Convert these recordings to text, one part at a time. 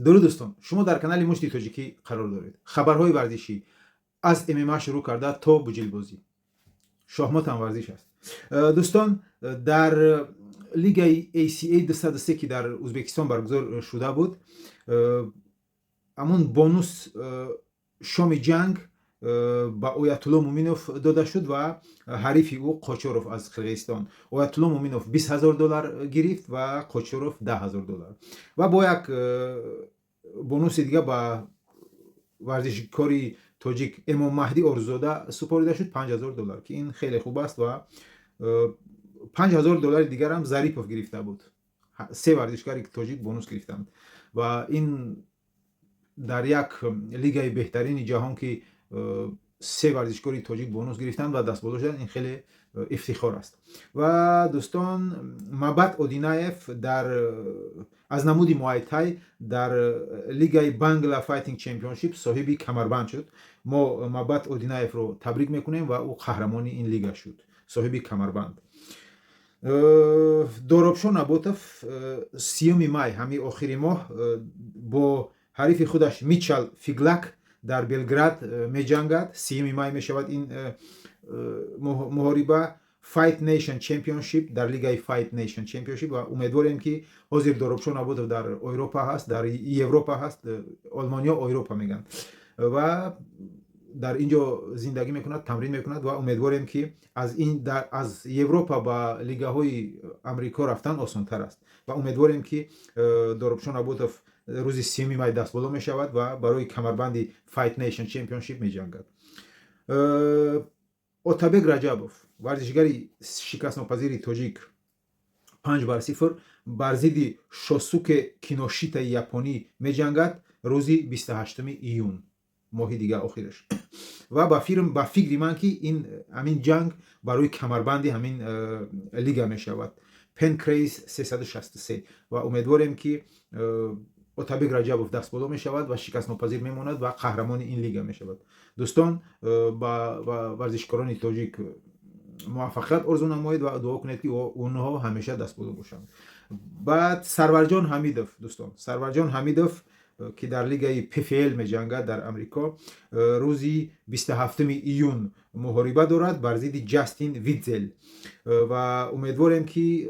Дуруд, дӯстон! Шумо дар канали Мушти Тоҷикӣ қарор доред. Хабарҳои варзишӣ аз ММА шурӯъ карда то буҷилбозӣ, шоҳмот ҳам варзиш аст. Дӯстон, дар лигаи ACA 203, ки дар Ӯзбекистон баргузор шуда буд, ҳамун бонус шоми ҷанг ба Оятулло Муминов дода шуд ва ҳарифи ӯ Қочоров аз Қирғизистон. Оятулло Муминов 20 000 доллар гирифт ва Қочоров 10 000 доллар. Ва бо як бонуси дига ба варзишкори тоҷик Эмом Маҳдӣ Орзузода супорида шуд, 5000 доллар, ки ин хеле хуб аст, ва 5000 доллари дигарам Зарипов гирифта буд. Се варзишгари тоҷик бонус гирифтанд ва ин дар як лигаи беҳтарини ҷаҳон, ки се варзишкори тоҷик бонус гирифтанд ва дастболо шуданд, ин хеле ифтихор аст. Ва, дӯстон, Мабат Одинаев дар аз намуди муайтай дар лигаи Bangla Fighting Championship соҳиби камарбанд шуд. Мо Мабат Одинаевро табрик мекунем ва ӯ қаҳрамони ин лига шуд, соҳиби камарбанд. Доробшо Наботов 30-уми май, ҳамин охири моҳ, бо ҳарифи худаш Мичал Фиглак дар Белград меҷангад. 30-уми май мешавад ин муҳориба, Fight Nation Championship, дар лигаи Fight Nation Championship. Ва умедворем, ки ҳозир Доробшо Наботов дар Европа ҳаст, дар Европа ҳаст, Олмониё Европа мегӯянд, ва дар ин ҷо зиндагӣ мекунад, тамрин мекунад. Ва умедворем, ки аз Европа ба лигаҳои Амрико рафтан осонтар аст. Ва умедворем, ки Доробшо Наботов рӯзи 30-уми май дастболо мешавад ва барои камарбанди Fight Nation Championship меҷангад. Отабек Раҷабов, варзишгари шикастнопазири тоҷик, 5-0 бар зидди Шосуке Киношитаи японӣ меҷангад рӯзи 28 июн, моҳи дига, охираш. Ва ба фикри ман, ки ин ҳамин ҷанг барои камарбанди ҳамин лига мешавад, Pancrase 363. Ва умедворем, ки Отабек Раҷабов дастболо мешавад ва шикастнопазир мемонад ва қаҳрамони ин лига мешавад. Дӯстон, ба варзишкорони тоҷик муваффақият орзу намоед ва дуо кунед, ки онҳо ҳамеша дастболо бошанд. Баъд Сарварҷон Ҳамидов, дӯстон, Сарварҷон Ҳамидов, ки дар лигаи ПФЛ меҷангад дар Амрико, рӯзи 27 июн муҳориба дорад бар зидди Ҷастин Витзел. Ва умедворем, ки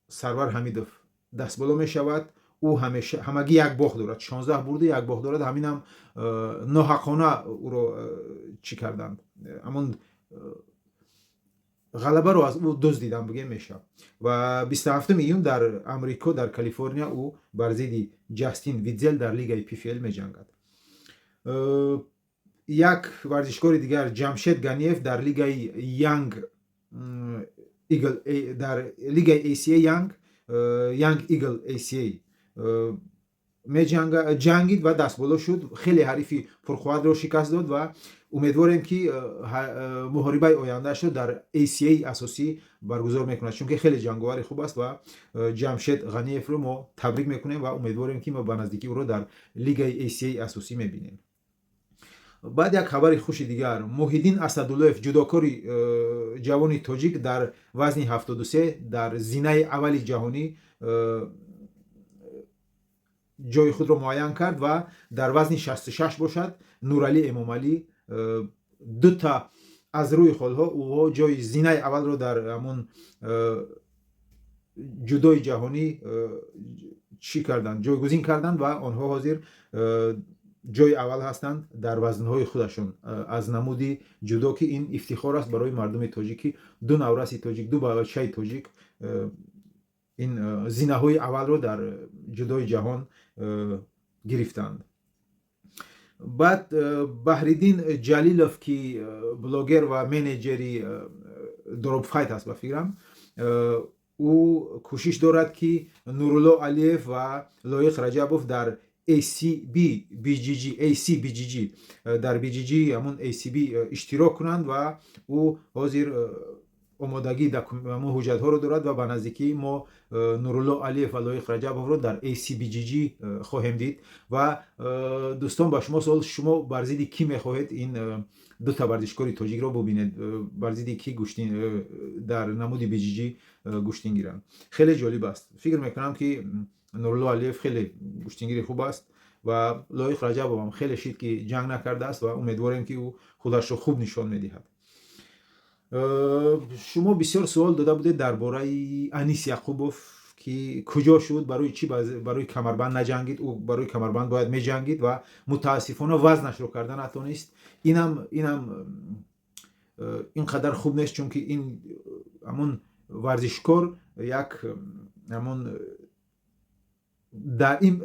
Сарвар Ҳамидов дастболо мешавад. Ӯ ҳамеша ҳамагӣ як бохт дорад, 16 бурду як бохт дорад. Ҳаминам ноҳаққона ӯро чӣ карданд, ҳамон ғалабаро аз ӯ дуздидан бигем мешавад. Ва 27 июн дар Амрико, дар Калифорния, ӯ бар зидди Ҷастин Витзел дар лигаи ПФЛ меҷангад. Як варзишкори дигар, Ҷамшед Ганиев, дар лигаи Young Eagle, дар лигаи ACA Young Eagle ACA меҷанга, ҷангид ва дастболо шуд. Хеле ҳарифи пурқувватро шикаст дод ва умедворем, ки муҳорибаи ояндаашро дар ACA асосӣ баргузор мекунад, чунки хеле ҷанговари хуб аст. Ва Ҷамшед Ғаниевро мо табрик мекунем ва умедворем, ки мо ба наздикӣ ӯро дар лигаи ACA асосӣ мебинем. Баъд як хабари хуши дигар: Муҳиддин Асадуллоев, ҷудокори ҷавони тоҷик, дар вазни 73 дар зинаи аввали ҷаҳонӣ ҷои худро муайян кард. Ва дар вазни 66 бошад, Нуралӣ Эмомалӣ, дута аз рӯи холҳо ӯҳо ҷои зинаи аввалро дар ҳамон ҷудои ҷаҳонӣ чӣ карданд, ҷойгузин карданд. Ва онҳо ҳозир ҷои аввал ҳастанд дар вазнҳои худашон аз намуди ҷудо, ки ин ифтихор аст барои мардуми тоҷик, ки ду навраси тоҷик, ду бачаи тоҷик ин зинаҳои аввалро дар ҷудои ҷаҳон гирифтанд. Баъд Баҳриддин Ҷалилов, ки блогер ва менеҷери Доробфайт аст, ба фикрам, ӯ кӯшиш дорад, ки Нурулло Алиев ва Лоиқ Раҷабов дар ACB BJJ, AC BJJ, дар BJJ ҳамон ACB иштирок кунанд. Ва ӯ ҳозир омодагии ҳамон ҳуҷҷатҳоро дорад ва ба наздикӣ мо Нурулло Алиев ва Лоиқ Раҷабовро дар ACBGG хоҳем дид. Ва, дӯстон, ба шумо суол: шумо бар зидди кӣ мехоҳед ин дута варзишкори тоҷикро бубинед, бар зидди кӣ гӯштин дар намуди BJJ гӯштин гиранд? Хеле ҷолиб аст. Фикр мекунам, ки Нурулло Алиев хеле гӯштингири хуб аст. Ва Лоиқ Раҷабов ҳам хеле шид, ки ҷанг накардааст, ва умедворем, ки ӯ худашро хуб нишон медиҳад. Шумо бисёр суол дода будед дар бораи Анис Яқубов, ки куҷо шуд, барои чӣ барои камарбанд наҷангид. Ӯ барои камарбанд бояд меҷангид ва мутаассифона вазнашро карда натонист. Инам ин қадар хуб нест, чунки ин ҳамун варзишкор як ҳамун дар ин,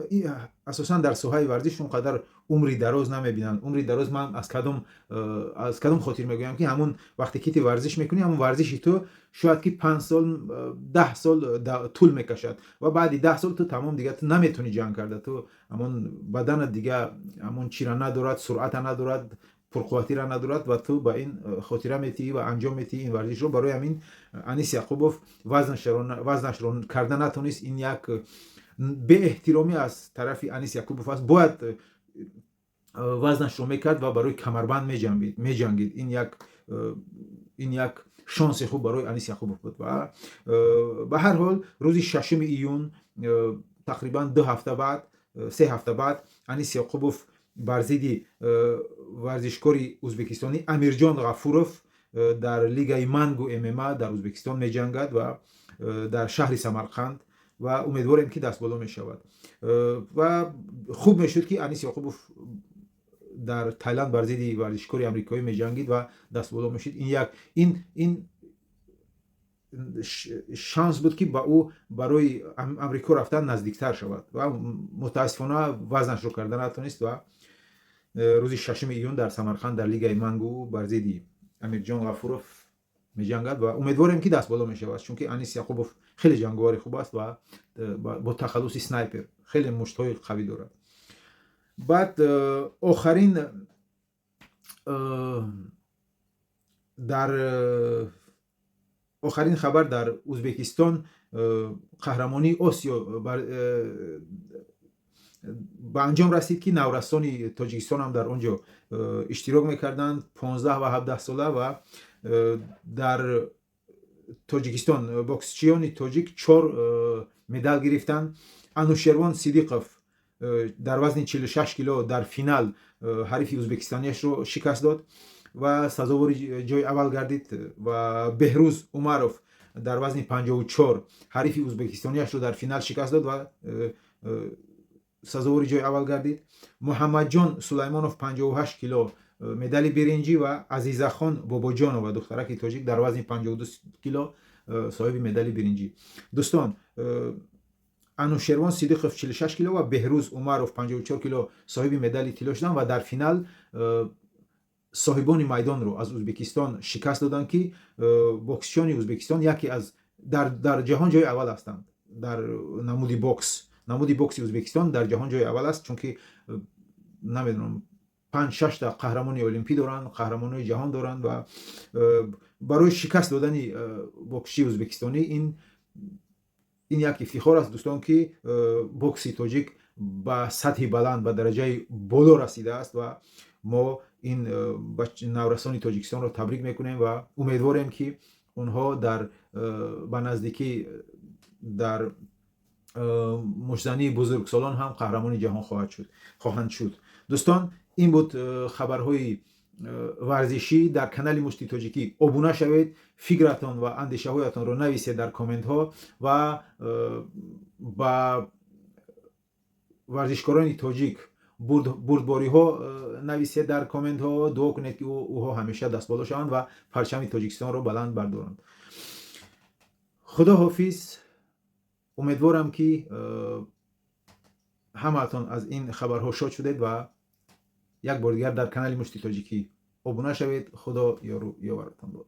асосан дар соҳаи варзиш, он қадар умри дароз намебинанд. Умри дароз ман аз кадом хотир мегӯям, ки ҳамун вақте ки ту варзиш мекунӣ, ҳамун варзиши ту шояд ки 5 сол, 10 сол тӯл мекашад ва баъди 10 сол ту тамом, дига ту наметавонӣ ҷанг карда. Ту ҳамун баданат дига ҳамун чира надорад, суръата надорад, пурқувватира надорад ва ту ба ин хотира метиҳӣ ва анҷом метиҳӣ ин варзишро. Барои ҳамин Анис Яқубов вазнашро карда натонист. Ин як беэҳтиромӣ аз тарафи Анис Якубов аст. Бояд вазнашро мекард ва барои камарбанд меҷангид. Ин як шонси хуб барои Анис Яқубов буд. Ва ба ҳар ҳол, рӯзи 6 июн, тақрибан 2 ҳафта баъд, 3 ҳафта баъд, Анис Яқубов бар зидди варзишкори ӯзбекистонӣ Амирҷон Ғафуров дар лигаи Мангу ММА дар Ӯзбекистон меҷангад ва дар шаҳри Самарқанд, ва умедворем, ки дастболо мешавад. Ва хуб мешуд, ки Анис Ёқубов дар Тайланд бар зидди варзишкори амрикоӣ меҷангид ва дастболо мешуд. Ин як ин шанс буд, ки ба ӯ барои Амрико рафтан наздиктар шавад, ва мутаассифона вазнашро карда натонист. Ва рӯзи 6 июн дар Самарқанд дар лигаи Мангу бар зидди Амирҷон Ғафуров меҷангад ва умедворем, ки дастболо мешавад, чунки Анис Яқубов хеле ҷанговари хуб аст ва бо тахаллуси Снайпер хеле муштҳои қавӣ дорад. Баъд охарин хабар: дар Ӯзбекистон қаҳрамонии Осиё ба анҷом расид, ки наврасони Тоҷикистон ҳам дар он ҷо иштирок мекарданд, 15 ва 17 сола. Ва дар Тоҷикистон боксчиёни тоҷик чор медал гирифтанд. Анушервон Сидиқов дар вазни 46 кило дар финал ҳарифи ӯзбекистониашро шикаст дод ва сазовори ҷои аввал гардид, ва Беҳрӯз Умаров дар вазни 54 ҳарифи ӯзбекистониашро дар финал шикаст дод ва сазовори ҷои аввал гардид. Муҳаммадҷон Сулаймонов, 58 кило, медали биринҷӣ, ва Азизахон Бобоҷонова, духтараки тоҷик, дар вазни 52 кило соҳиби медали биринҷӣ. Дӯстон, Анушервон Сидиқов 46 кило ва Беҳрӯз Умаров 54 кило соҳиби медали тилло шуданд ва дар финал соҳибони майдонро аз Ӯзбекистон шикаст доданд, ки боксчиёни Ӯзбекистон яке аз дар ҷаҳон ҷои аввал ҳастанд дар намуди бокс. Намуди бокси Ӯзбекистон дар ҷаҳон ҷои аввал аст, чунки намедонам, панҷ шашта қаҳрамони олимпӣ доранд, қаҳрамонои ҷаҳон доранд. Ва барои шикаст додани боксчии ӯзбекистонӣ ин як ифтихор аст, дӯстон, ки бокси тоҷик ба сатҳи баланд, ба дараҷаи боло расидааст. Ва мо ин наврасони Тоҷикистонро табрик мекунем ва умедворем, ки онҳо дар ба наздикӣ дар муштзании бузургсолон ҳам қаҳрамони ҷаҳон хоҳанд шуд. Дӯстон, ин буд хабарҳои варзишӣ. Дар канали Мушти Тоҷикӣ обуна шавед, фикратон ва андешаҳоятонро нависед дар комментҳо ва ба варзишкорони тоҷик бурдбориҳо нависед дар комментҳо. Дуо кунед, ки ӯҳо ҳамеша дастболо шаванд ва парчами Тоҷикистонро баланд бардоранд. Худо ҳофиз. Умедворам, ки ҳамаатон аз ин хабарҳо шод шудед ва як бор дигар дар канали Мушти Тоҷикӣ обуна шавед. Худо ёру ёваратон бод.